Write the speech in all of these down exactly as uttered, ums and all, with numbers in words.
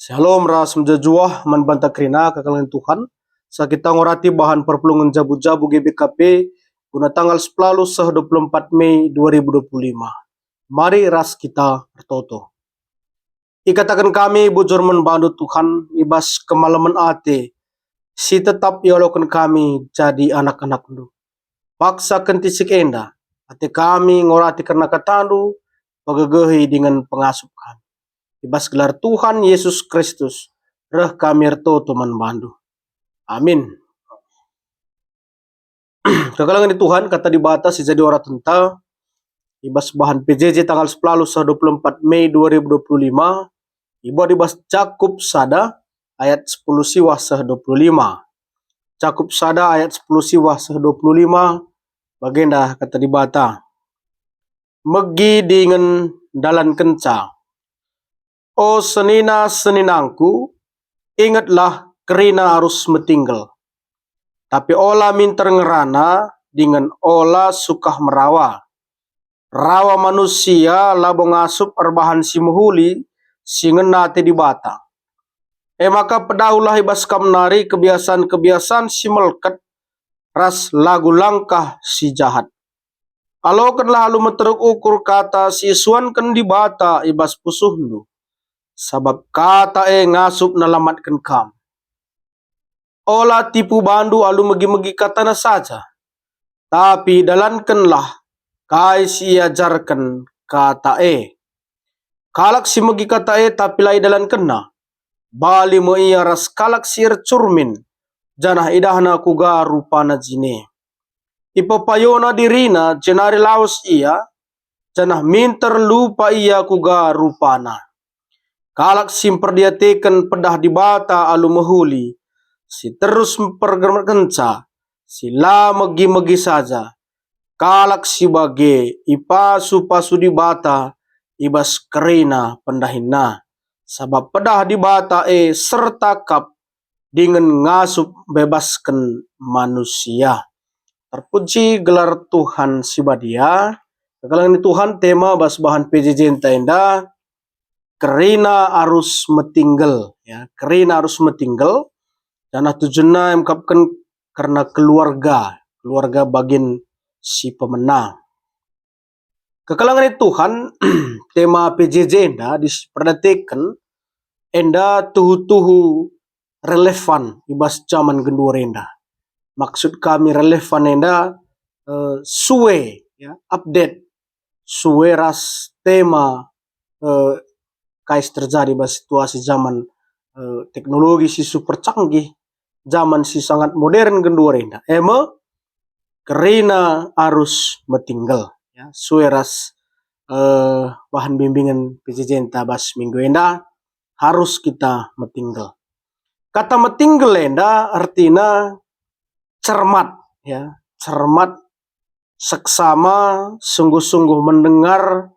Shalom ras mejuah-juah man banta kerina kekelengen Tuhan. Sa kita ngorati bahan perpulungen jabu-jabu G B K P guna tanggal sepuluh seh dua puluh empat Mei dua ribu dua puluh lima. Mari ras kita ertoto. Ikataken kami bujur man bandu Tuhan, i bas kemalemen ate si tetap ialoken kami jadi anak-anakndu. Paksa kentisik enda, ate kami ngorati kerna katandu, pegegehi dingen pengasup kami. I bas gelar Tuhan Yesus Kristus, reh kami ertoto man bandu. Amin. Kekelengen Tuhan, kata Dibata si jadi oratenta, i bas bahan P J J tanggal sepuluh seh dua puluh empat Mei dua ribu dua puluh lima, ibuat i bas Jakup sada ayat sepuluh siwah seh dua puluh lima. Jakup sada ayat sepuluh siwah seh dua puluh lima, bagenda kata Dibata. Megi dingen ndalankenca. O senina-seninangku, ingetlah kerina arus metinggel. Tapi ola minter ngerana dingen ola sukah merawa. Rawa manusia labo ngasup erbahan si mehuli si ngena ate Dibata. E maka pedahulah i bas kam nari kebiasan-kebiasan si melket ras lagu langkah si jahat. Alokenlah alu meteruk ukur kata si isuanken Dibata i bas pusuhndu, sabap kata e ngasup nelamatken kam. Ola tipu bandu alu megi-megi katana saja, tapi dalankenlah kai si iajarken kata e. Kalak si megi kata e tapi la idalankenna, bali me ia ras kalak si ercurmin, janah idahna kuga rupana jine. Ipepayona dirina jenari lawes ia, janah minter lupa ia kuga rupana. Kalak si mperdiateken pedah Dibata alu mehuli, si terus mpergemetkenca, si la megi-megi saja, kalak si bage ipasu-pasu Dibata i bas kerina pendahinna, sabap pedah Dibata e serta kap dingen ngasup mbebasken manusia. Terpuji gelar Tuhan si badia. Kekelengen Tuhan, tema bas bahan P J J-nta enda, kerina arus metinggel, ya, kerina arus metinggel, janah tujunna emkapken kerna keluarga, keluarga bagin si pemena. Kekelengen Tuhan, tema P J J enda diperdiateken enda tuhu-tuhu relevan i bas jaman genduari enda. Maksud kami relevan enda, eh, sue, ya, update, sue ras tema, eh, kai si terjadi bas situasi jaman, eh, teknologi si super canggih, jaman si sangat modern genduari enda. E me, kerina arus metinggel, ya, sue ras, eh, bahan bimbingen P J J-nta bas minggu enda, harus kita metinggel. Kata metinggel enda ertina cermat, ya, cermat, seksama, sungguh-sungguh mendengar,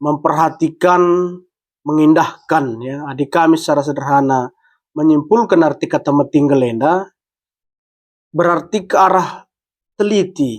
memperhatikan, mengindahkan, ya. Adi kami secara sederhana menyimpulkan arti kata metinggel enda, berarti ke arah teliti,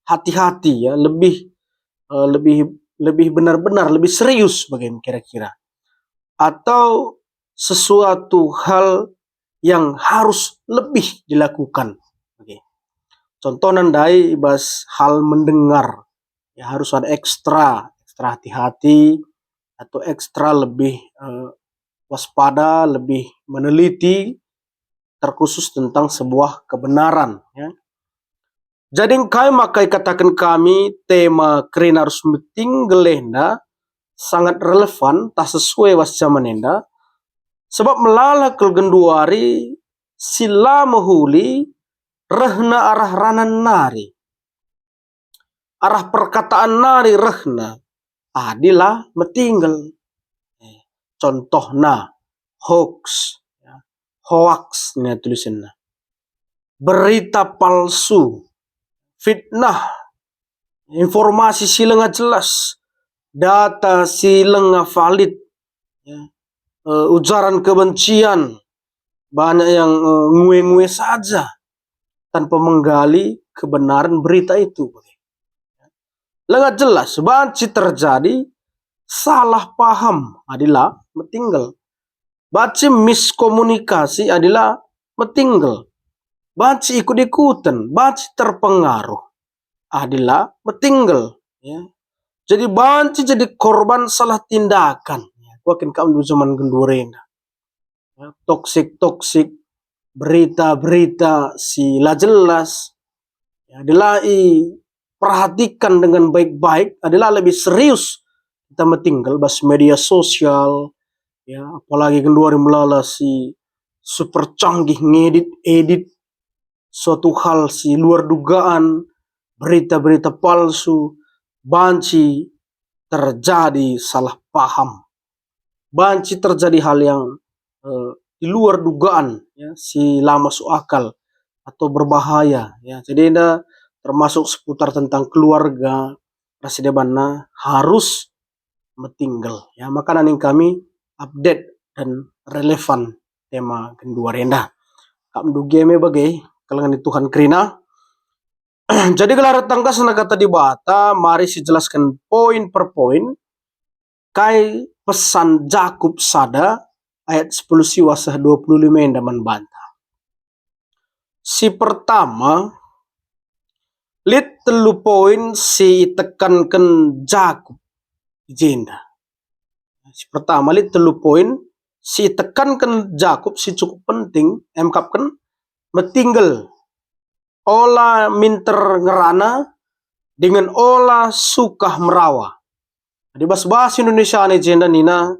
hati-hati, ya, lebih, eh, lebih, lebih benar-benar, lebih serius bagaimana kira-kira. Atau sesuatu hal yang harus lebih dilakukan. Oke. Contohna ndai i bas hal mendengar, ya, harus ada ekstra, ekstra hati-hati atau ekstra lebih, eh, waspada, lebih meneliti, terkhusus tentang sebuah kebenaran, ya. Jadi engkai maka ikataken kami tema kerina arus metinggel enda sangat relevan tah sesuai ras jaman enda, sebab melala kal genduari si la mehuli rehna arah ranan nari. Arah perkataan nari rehna adi la metinggel. Eh, contohna, hoax, ya, hoax nina tulisenna. Berita palsu, fitnah, informasi si langa jelas, data si langa valid, ya, eh, ujaran kebencian, banyak yang, eh, ngue-ngue saja tanpa menggali kebenaran berita itu. Langa jelas, banci terjadi salah paham adi la metinggel. Banci miskomunikasi adi la metinggel. Banci ikut-ikuten, banci terpengaruh adi la metinggel. Ya. Jadi banci jadi korban salah tindakan. Ya, kuakin kam du zaman genduari enda. Ya, toksik-toksik, berita-berita si la jelas, ya, adi la iperhatikan dengan baik-baik, adi la lebih serius kita metinggel bas media sosial, ya, apalagi genduari melala si super canggih ngedit-edit suatu hal si luar dugaan, berita-berita palsu, banci terjadi salah paham. Banci terjadi hal yang, eh, di luar dugaan, ya, si la masuk akal atau berbahaya, ya. Jadi enda termasuk seputar tentang keluarga, ras si debanna harus metinggel, ya. Maka nina kami update dan relevan tema genduari enda. Kam du gia me bage, kelengen Tuhan kerina. Jadi gelah tangkas kata Dibata, mari sijelasken poin per poin, kai pesan Jakup sada ayat sepuluh siwah seh dua puluh lima enda man banta. Si pertama, lit telu poin si itekanken Jakup i jenda. Si pertama, lit telu poin si itekanken Jakup si cukup penting, emkapken metinggel, ola minter ngerana, dingen ola sukah merawa. Di bas bahasa Indonesia ni jenda nina,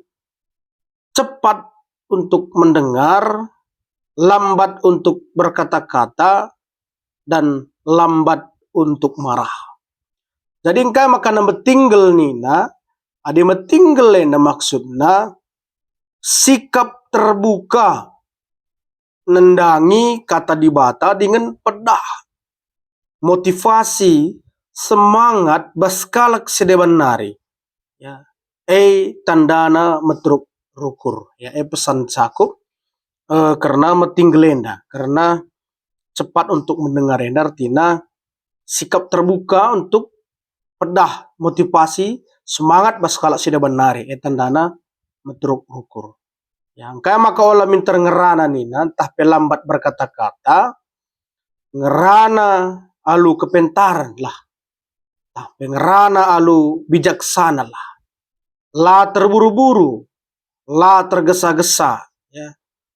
cepat untuk mendengar, lambat untuk berkata-kata, dan lambat untuk marah. Jadi engkai maka metinggel nina, adi metinggel enda maksudna sikap terbuka nendangi kata Dibata dingen pedah motivasi, semangat bas kalak si deban nari. Ya, e tandana meteruk rukur. Ya, e pesan Jakup, eh, kerna metinggel enda, kerna cepat untuk mendengar enda artina sikap terbuka untuk pedah motivasi, semangat bas kalak si deban nari, e tandana meteruk rukur. Ya, engkai maka ola minter ngerana nina, ntah pe lambat berkata-kata, ngerana alu kepentaren lah, ntah pe ngerana alu bijaksana lah, la terburu-buru, la tergesa-gesa, ya.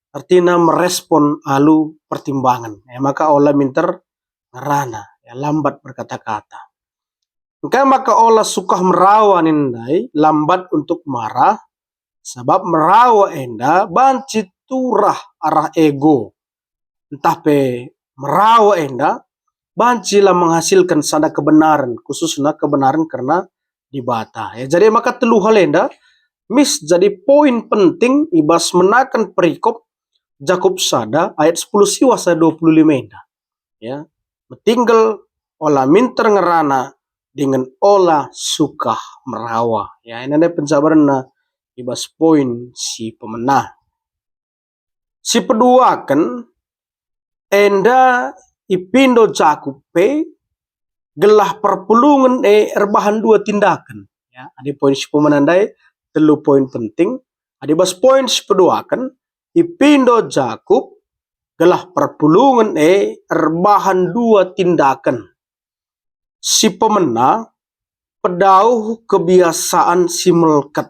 Artina merespon alu pertimbangan. Ya, maka ola minter ngerana, ya, lambat berkata-kata. Engkai maka ola sukah merawa nina ndai, lambat untuk marah, sabap merawa enda banci turah arah ego. Ntah pe merawa enda banci la menghasilken sada kebenaren, khususna kebenaren kerna Dibata. Ya, jadi maka telu hal enda mis jadi poin penting i bas menaken perikop Jakup sada ayat sepuluh siwah seh dua puluh lima enda. Ya, metinggel, ola minter ngerana, dingen ola sukah merawa. Ya, enda nde penjabarenna i bas poin si pemena. Si peduaken, enda ipindo Jakup pe gelah perpulungen e erbahan dua tindaken. Ya, adi poin si pemena ndai telu poin penting. Adi bas poin si peduaken, ipindo Jakup gelah perpulungen e erbahan dua tindaken. Si pemena, pedauh kebiasaan si melket.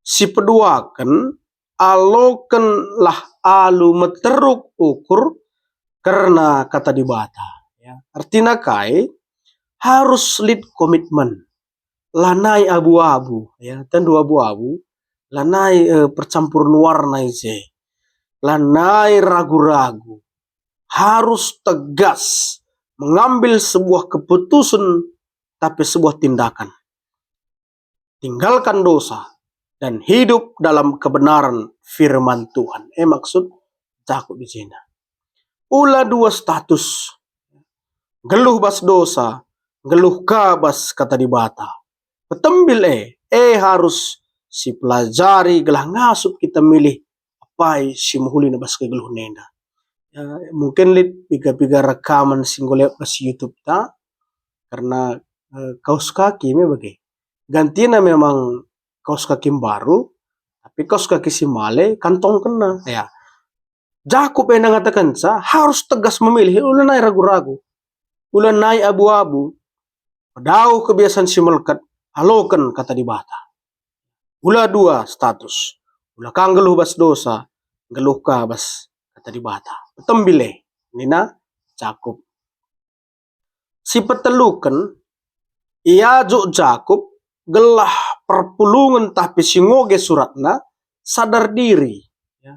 Si peduaken, alokenlah alu meteruk ukur kerna kata Dibata. Ya, ertina kai? Harus lit komitmen. Lanai abu-abu, ya, tentu abu-abu, lanai, eh, percampuran warna i je. Lanai ragu-ragu. Harus tegas mengambil sebuah keputusen, tapi sebuah tindakan. Tinggalkan dosa dan hidup dalam kebenaran firman Tuhan. E maksud Jakup i jenda. Ula dua status. Nggeluh bas dosa, nggeluh ka bas kata Dibata. Petembil e, e harus sipelajari gelah ngasup kita milih apai si mehuli bas kegeluhen enda. Ya, mungkin lit piga-piga rekaman si enggo lewat bas YouTube ta, kerna, eh, kaus kaki me bage. Gantina memang kaus kaki mbaru, tapi Because kaki si male kantongkenna. Ya. Jakup enda ngatakenca harus tegas memilih, ula nai ragu-ragu, ula nai abu-abu. Pedauh kebiasaan si melekat, aloken kata Dibata. Ula dua status, ula ka nggeluh bas dosa, nggeluh ka bas kata Dibata. Petembil e, nina Jakup. Si peteluken, iajuk Jakup gelah perpulungen tah pe si ngoge suratna sadar diri. Ya.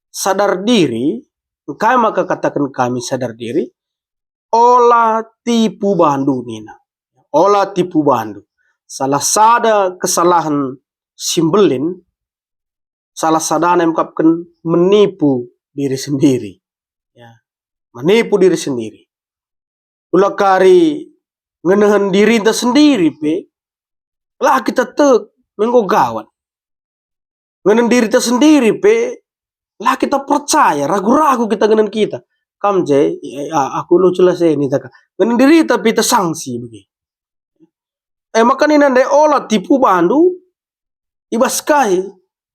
Sadar diri, engkai maka kataken kami sadar diri? Ola tipu bandu, nina. Ola tipu bandu. Salah sada kesalahen si mbelin, salah sadana mekapken menipu diri sendiri. Ya. Menipu diri sendiri. Ula kari ngenehen dirinta sendiri pe, la kita tek, enggo gawat. Ngenen dirinta sendiri pe, la kita percaya, ragu-ragu kita ngenen kita. Kam je, "Eh, a-, aku lo jelas e," ninta ka. Ngenen dirinta pe ita sangsi bage. E maka nina ndai, ola tipu bandu, i bas kai?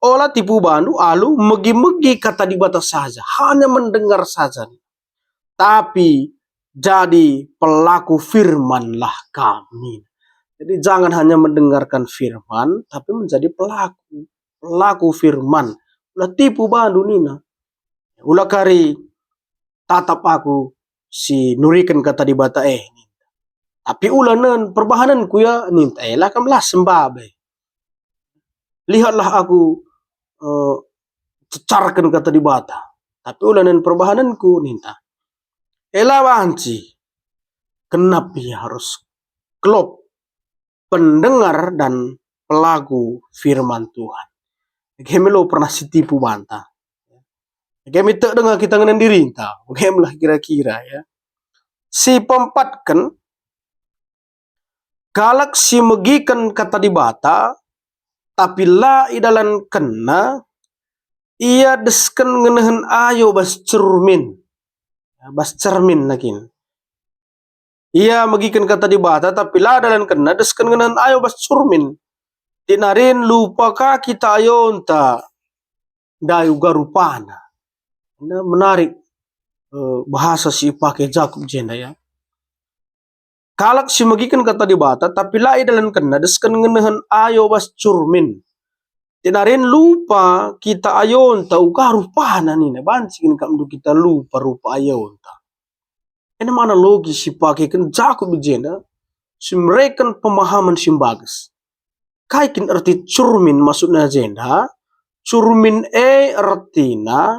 Ola tipu bandu alu megi-megi kata Dibata saja, hanya mendengar saja. Tapi jadi pelaku firmanlah kami. Jadi jangan hanya mendengarkan firman, tapi menjadi pelaku, pelaku firman. Ula tipu bandu, nina. Ula kari tatap aku si nuriken kata Dibata e. Tapi ula nen perbahanenku ya, ninta, e la kam lah sembabe. Lihatlah aku, eh, cecarken kata Dibata, tapi ula nen perbahanenku, ninta. E la banci. Genap ia harus klop pendengar dan pelaku firman Tuhan. Bage me lo pernah sitipu banta. Bage me tek denga kita ngenen dirinta. Bage me lah kira-kira, ya. Si peempatken, kalak si megiken kata Dibata, tapi la idalankenna, ia desken ngenehen ayo bas cermin. Ya, bas cermin nagin. Ia megiken kata Dibata, tapi la idalankenna, desken ngenehen ayo bas cermin. Tinarin lupa ka kita ayonta ndai uga rupana. Enda menarik, eh, bahasa si ipake Jakup jenda, ya. Kalak si megiken kata Dibata, tapi la idalankenna, desken ngenehen ayo bas cermin. Tinarin lupa kita ayonta uga rupana, nina. Banci kin kap ndu kita lupa rupa ayonta. Enda me analogi si ipakeken Jakup i jenda, si mereken pemahaman si mbages. Kai kin erti cermin maksudna jenda? Cermin e ertina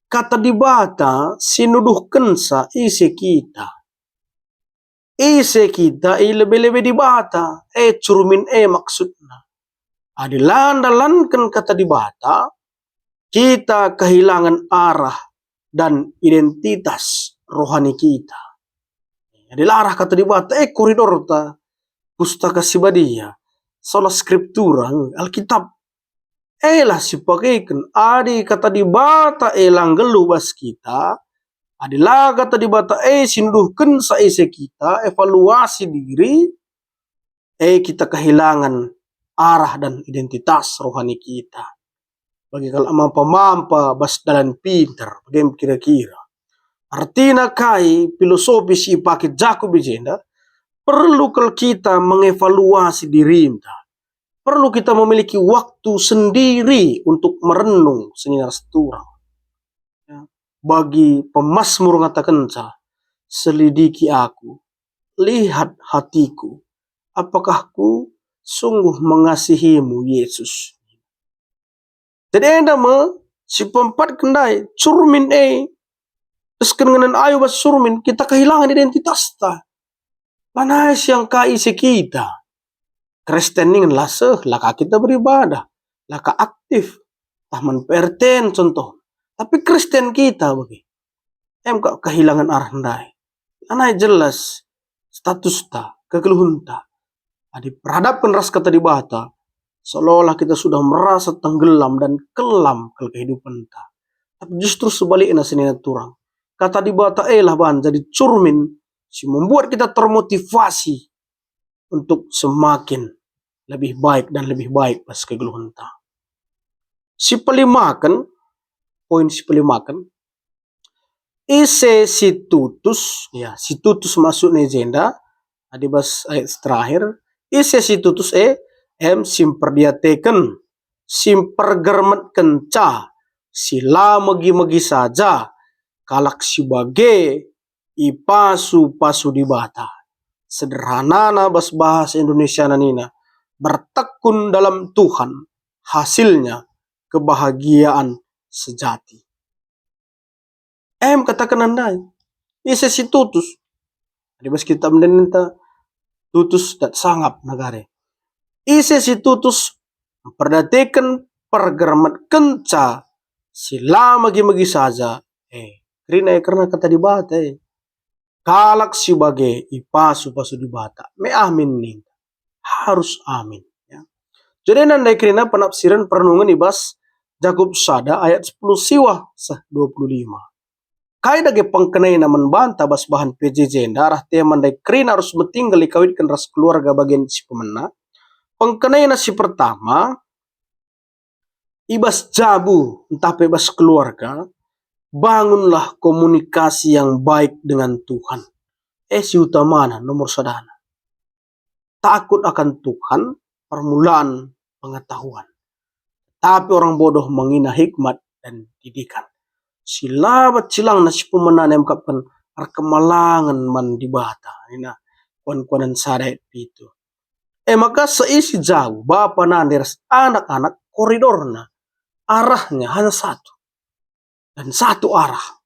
kata Dibata si nuduhkenca ise kita. Ise kita i lebe-lebe Dibata, e cermin e maksudna. Adi la ndalanken kata Dibata, kita kehilangan arah dan identitas rohani kita. Adi la arah kata Dibata, e koridorta, Pustaka Si Badia, Sola Scriptura, Alkitab, e lah si ipakeken. Adi kata Dibata e la nggeluh bas kita, adi la kata Dibata e si nuduhkenca ise kita, evaluasi diri, e kita kehilangan arah dan identitas rohani kita. Bagi kalak mampa-mampa bas dalan pinter, bage me kira-kira. Artina kai filosofi si ipake Jakup i jenda? Perlu kal kita mengevaluasi dirinta. Perlu kita memiliki waktu sendiri untuk merenung senina ras turang. Ya. Bagi pemazmur ngatakenca, "Selidiki aku, lihat hatiku, apakah ku sungguh mengasihimu, Yesus?" Jadi enda me si peempatken ndai, cermin e. Desken ngenen ayo bas cermin, kita kehilangan identitasta. Lanai siangkai ise kita. Kristen ningen la seh, la ka kita beribadah, la ka aktif, tah man P R T N contoh. Tapi Kristen kita bage. Em kap kehilangan arah ndai. Lanai jelas statusta, kegeluhenta. Adi perhadapken ras Kata Dibata, seolah-olah kita sudah merasa tenggelam dan kelam kal kehidupenta. Tapi justru sebalikna senina turang. Kata Dibata e lah bahan jadi cermin si membuat kita termotivasi untuk semakin lebih baik dan lebih baik bas kegeluhenta. Si pelimaken, poin si pelimaken, ise si tutus, ya, si tutus maksudna i jenda, adi bas ayat terakhir, ise si tutus e, em si mperdiateken, si mpergermetkenca, si la megi-megi saja, kalak si bage ipasu-pasu Dibata. Sederhanana bas bahasa Indonesiana nina, bertekun dalam Tuhan, hasilnya kebahagiaan sejati. Em katakenna ndai, ise si tutus? Adi bas kitab enda ninta, tutus dat sangap nagare. Ise si tutus mperdiateken pergermetkenca si la megi-megi saja, eh, kerina e kerna kata Dibata e. Kalak si bage ipasu-pasu Dibata. Me amin ninta. Harus amin. Ya. Jadi ndai kerina penafsiran perenungen i bas Jakup sada ayat sepuluh siwah seh dua puluh lima. Kai dage pengkenaina man banta bas bahan P J J enda arah tema ndai kerina arus metinggel ikawitken ras keluarga bagian si pemena? Pengkenaina si pertama, i bas jabu ntah pe bas keluarga, bangunlah komunikasi yang baik dengan Tuhan. Eh, si utamana, nomor sadana. Takut akan Tuhan, permulaan pengetahuan. Tapi orang bodoh menghina hikmat dan didikan. Si la bat cilangna si pemena e mekapken erkemalangen man Dibata. Nina kuan-kuanen sada ayat pitu. E maka seisi jabu, bapa nande ras anak-anak koridorna, arahnya hanya satu. Dan satu arah.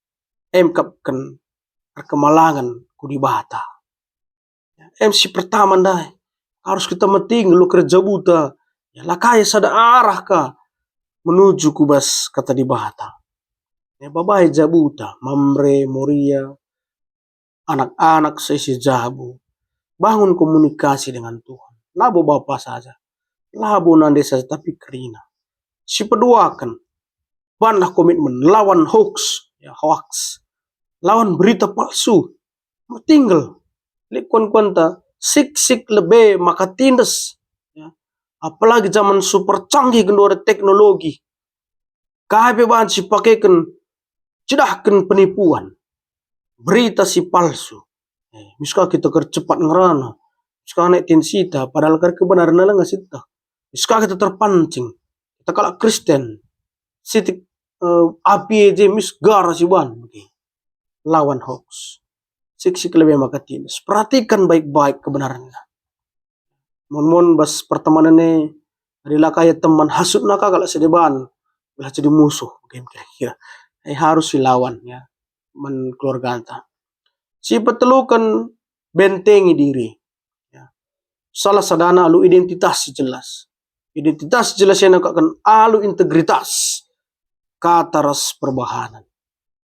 Em kepken erkemalangen ku Dibata. Em si pertama ndai. Harus kita meting lu kerja buta. Ya, la kai sada arah ka menuju ku bas kata Dibata. Ya, babai jabuta, Mamre, Moria, anak-anak seisi jabu. Bangun komunikasi dengan Tuhan. Labo bapa saja. Labo nande saja, tapi kerina. Si peduaken, banlah komitmen lawan hoax, ya, hoax. Lawan berita palsu. Metinggel. Lit kuan-kuanta, sik-sik lebe maka tindes. Ya. Apalagi zaman super canggih genduari teknologi. Kai pe bahan si pakeken cidahken penipuan, berita si palsu. Eh, miska kita kercepat ngerana, miska naik tensita, padahal kari kebenaran langa sita. Miska kita terpancing, kita kalak Kristen, sitik, eh, api je mis gara si ban. Oke. Lawan hoax. Sik-sik lebe maka tindes. Perhatikan baik-baik kebenaranna. Mon-mon bas pertemanan e, adi la kai teman hasutna ka kalak si deban, belah jadi musuh, mungkin kira-kira. Eh, harus silawan, ya, man keluarganta. Si peteluken, bentengi diri. Ya. Salah sadana alu identitas si jelas. Identitas si jelas enda kataken alu integritas, kata ras perbahanen.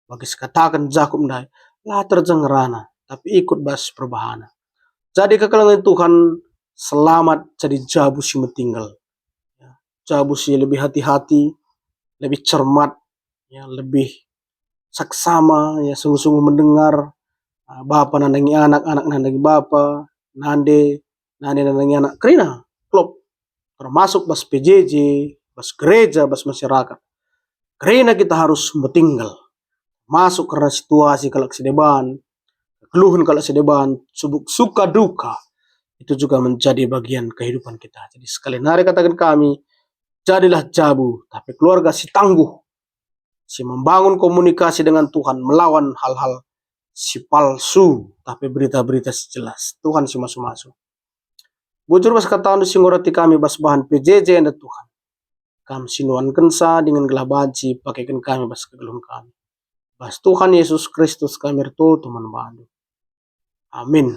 Bagi sikataken Jakup ndai, la terjeng ngerana, tapi ikut bas perbahanen. Jadi kekelengen Tuhan, selamat jadi jabu si metinggel. Ya, jabu si lebih hati-hati, lebih cermat, ya, lebih saksama, ya, sungguh-sungguh mendengar, ah, bapa nandangi anak, anak nandangi bapa, nande, nande nandangi anak, kerina, klop. Termasuk bas P J J, bas gereja, bas masyarakat. Kerina kita harus metinggel. Masuk kerna situasi kalak si deban, keluhen kalak si deban, subuk suka duka, itu juga menjadi bagian kehidupan kita. Jadi sekali nari kataken kami, jadilah jabu, tapi keluarga si tangguh, si membangun komunikasi dengan Tuhan melawan hal-hal si palsu, tapi berita-berita si jelas. Tuhan si masu-masu. Bujur bas kataNdu si ngurati kami bas bahan P J J enda Tuhan. Kam si nuankenca dingen gelah banci pakeken kami bas kegeluhen kami. Bas Tuhan Yesus Kristus kami ertoto man bandu. Amin.